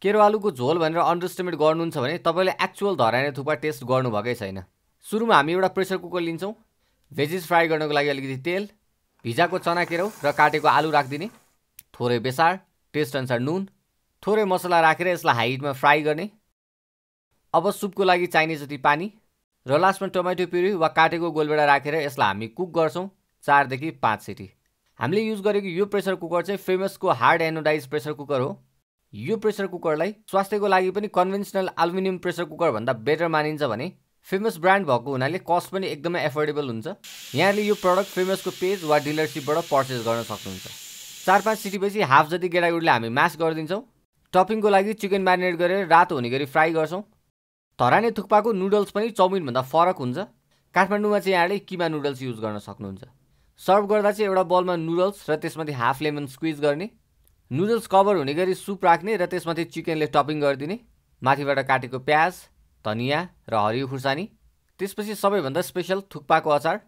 केरो आलुको झोल भनेर अन्डरस्टिमेट गर्नुहुन्छ भने तपाईले एक्चुअल धराने थुक्पा टेस्ट गर्नुभएकै छैन। सुरुमा हामी एउटा प्रेसर कुकर लिन्छौँ। भेजिस फ्राई गर्नको लागि अलिकति तेल, भिजाको चना केराउ र काटेको आलु राखिदिने, थोरै बेसार, टेस्ट अनुसार नुन, थोरै मसला राखेर यसलाई हाई हिटमा फ्राई गर्ने। अब सुपको लागि चाहिने जति पानी र लास्टमा टमेटो प्युरी वा काटेको गोलभेडा राखेर यसलाई हामी कुक गर्छौँ 4 देखि 5 सिटी। हामीले युज गरेको यो प्रेसर कुकर चाहिँ फेमसको हार्ड एनोडाइज प्रेसर कुकर हो। यो प्रेसर कुकरलाई स्वास्थ्यको लागि पनि कन्भेन्सनल एल्युमिनियम प्रेसर कुकर भन्दा बेटर मानिन्छ भने फेमस ब्रान्ड भएको हुनाले कस्ट पनि एकदमै एफोर्डेबल हुन्छ। यहाँले यो प्रडक्ट फेमसको पेज वा डिलरशिपबाट पर्चेस गर्न सक्नुहुन्छ। 4-5 सिटीपछि हाफ जति गेडागुडीले हामी म्यास गरिदिन्छौँ। टपिङको लागि चिकन म्यारिनेट गरेर रातो हुने गरी फ्राई गर्छौँ। धराने थुक्पाको नुडल्स पनि चाउमिन भन्दा फरक हुन्छ। काठमाडौँमा चाहिँ यहाँले किमा नुडल्स युज गर्न सक्नुहुन्छ। सर्भ गर्दा चाहिँ एउटा बलमा नुडल्स र त्यसमाथि हाफ लेमन स्क्विज गर्ने, नुडल्स कभर हुने गरी सुप राख्ने र त्यसमाथि चिकनले टपिङ गरिदिने, माथिबाट काटेको प्याज, धनिया र हरियो खुर्सानी, त्यसपछि सबैभन्दा स्पेशल थुक्पाको अचार